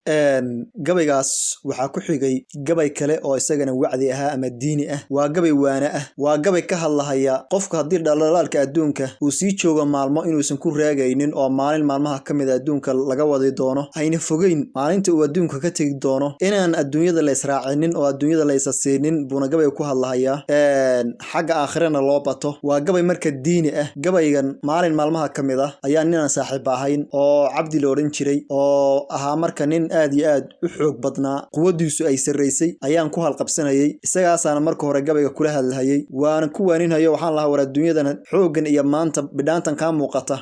Gabaygaas waxaa ku xigay gabay kale oo isagana wacdi ahaa ama diini ah. Waa gabay waana ah, waa gabay ka hadlahaya qofku haddii dhalaalka adduunka uu sii joogo maalmo inuusan ku raagaynin, oo maalin maalmaha ka mid a adduunka laga wadi doono, ayna fogeyn maalinta uu adduunka ka tegi doono, inaan adduunyada la israacinin oo adduunyada la isa siinin buuna gabay ku hadlahayaa, xagga aakhirana loo bato. Waa gabay marka diini ah. Gabaygan maalin maalmaha ka mid ah ayaa ninaan saaxiib ahayn oo Cabdi la odhan jiray, oo ahaa marka nin aad iyo aad u xoog badnaa, quwadiisu ay sarraysay, ayaan ku halqabsanayay. Isagaasaana marka hore gabayga kula hadlahayay, waana ku waaninhayo. Waxaan lahaa: "War, adduunyadan xooggan iyo maanta bidhaantan kaa muuqata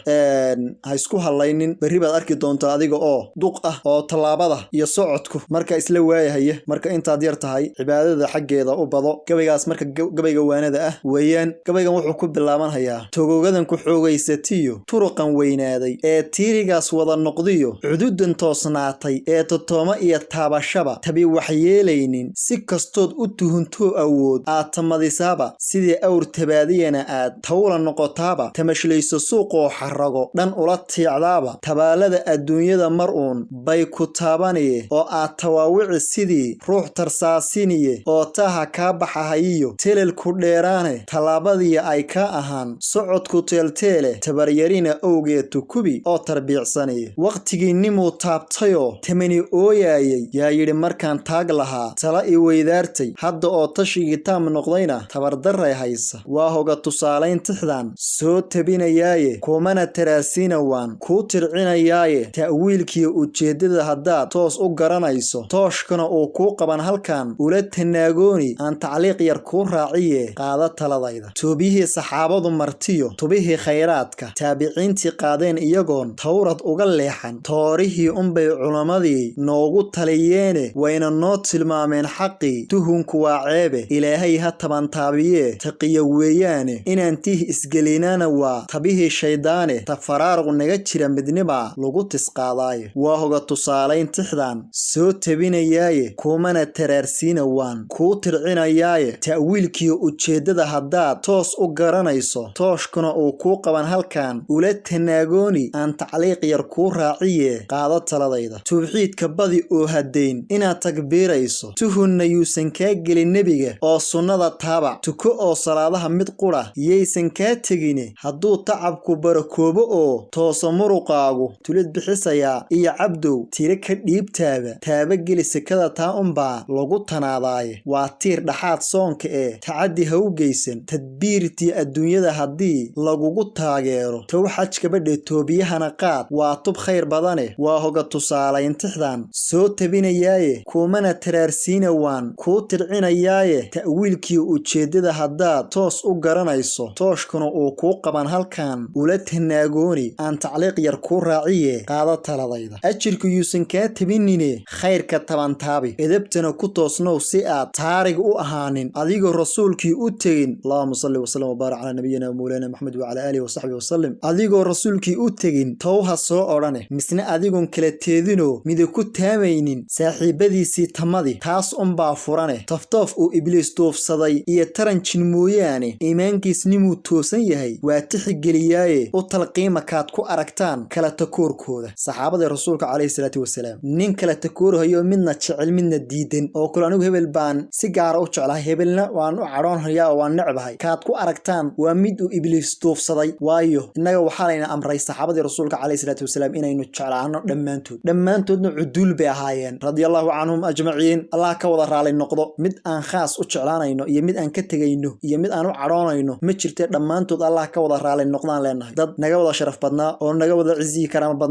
ha isku hallaynin. Berri baad arki doontaa adiga oo duq ah oo tallaabada iyo socodku marka isla waayahaya. Marka intaad yar tahay cibaadada xaggeeda u bado." Gabaygaas marka gabayga waanada ah weeyaan. Gabaygan wuxuu ku bilaabanhayaa: "Togogadan ku xoogaysatiyo turuqan weynaaday ee tiirigaas wada noqdiyo cududan toosnaatay ee totooma iyo taabashaba tabi waxyeelaynin, si kastood u tuhuntoo awood aad tamadisaaba, sidii awr tabaadiyana aad tawla noqotaaba, tamashlayso suuqoo xarago dhan ula tiicdaaba, tabaalada adduunyada mar uun bay ku taabaniye, oo aad tawaawici sidii ruux tarsaasiniye, oo taaha kaa baxahayiyo telelku dheeraane, tallaabadii ay kaa ahaan socodku teelteele, tabaryarina owgeed tukubi oo tarbiicsaniye. Wakhtigii nimuu taabtayoo tamani ooyaayay yaa yidhi: 'Markaan taag lahaa tala i weydaartay, hadda oo tashigii taam noqdayna tabardarray haysa.' Waa hoga tusaalayn tixdan soo tabinayaaye, kumana taraasiina, waan kuu tircinayaaye. Ta'wiilkiyo ujeeddada haddaad toos u garanayso, tooshkana uu kuu qaban halkan ula tanaagooni, aan tacliiq yar kuu raaciye, qaada taladayda. Toobiyihii saxaabadu martiyo tubihii khayraadka taabiciintii qaadeen iyagoon tawrad uga leexan, toorihii unbay culammadii noogu taliyeene, wayna noo tilmaameen xaqii. Tuhunku waa ceebe, Ilaahay ha tabantaabiyee, taqiyo weeyaane. Inaan tiih isgelinana waa tabihii shayddaane, tafaraaruq naga jira midnibaa lagu tisqaadaaye. Waa hoga tusaalayn tixdan soo tabinayaaye, kumana taraarsiina, waan kuu tircinayaaye. Ta'wiilkiyo ujeeddada haddaad toos u garanayso, tooshkuna uu kuu qaban halkan ula tanaagooni, aan tacliiq yar kuu raaciye, qaado taladayda. Tawxiidka badi oo haddayn inaad takbiirayso, tuhunna yuusan kaa gelin nebiga oo sunnada taabac. Tuko oo salaadaha mid qura yaysan kaa tegine. Hadduu tacabku barakoobo oo tooso muruqaagu, tulid bixisayaa iyo Cabdow tiro ka dhiibtaaba, taabageli sekada, taa unbaa lagu tanaadaaye. Waa tiir dhaxaad soonka ee tacaddi ha u geysan. Tadbiirtii adduunyada haddii lagugu taageero, tow xajkabadhe, toobiyahana qaad, waa tub khayr badane. Waa hoga tusaalayn tixdan soo tabinayaaye, kumana taraarsiina, waan kuu tircinayaaye. Ta'wiilkiyo ujeeddada haddaad toos u garanayso, tooshkuna uu kuu qaban halkan ula tanaagooni, aan tacliiq yar kuu raaciye, qaado taladayda. Ajirku yuusan kaa tabinine, khayrka tabantaabi, edebtana ku toosnow si aad taarig u ahaanin adigoo rasuulkii u tegin. Allahuma salli wasallam wabaarak calaa nabiyina mawlana Maxamed wacala aalihi wasaxbihi wasalim. Adigoo rasuulkii u tegin towha soo odhane, misna adigoon kala teedinoo mida ku taamaynin saaxiibadiisii tamadi, taas unbaa furane. Toftoof uu Ibliis duufsaday iyo taran jin mooyaane, iimaankiis nimuu toosan yahay waa tixgeliyaaye. U talqiima kaad ku aragtaan kala takoorkooda saxaabadii rasuulka calayhi salaatu wasalaam. Nin kala takoorhayo, midna jecel midna diidan, oo kale anigu hebel baan si gaara u jeclahay, hebelna waan u cadhoonhayaa oo waan necbahay, kaad ku aragtaan waa mid uu Ibliis duufsaday. Waayo, innaga waxaa layna amray saxaabadii rasuulka calayhi salaatu wasalaam inaynu jeclaano dhammaantood. Dhammaantoodna cuduul bay ahaayeen, radia Allahu canhum ajmaciin, Allah ka wada raali noqdo. Mid aan khaas u jeclaanayno iyo mid aan ka tegayno iyo mid aan u cadhoonayno ma jirte, dhammaantood Allah ka wada raali noqdaan leenahay. Dad naga wada sharaf badnaa oo naga wada ciziyi karaama badnaa.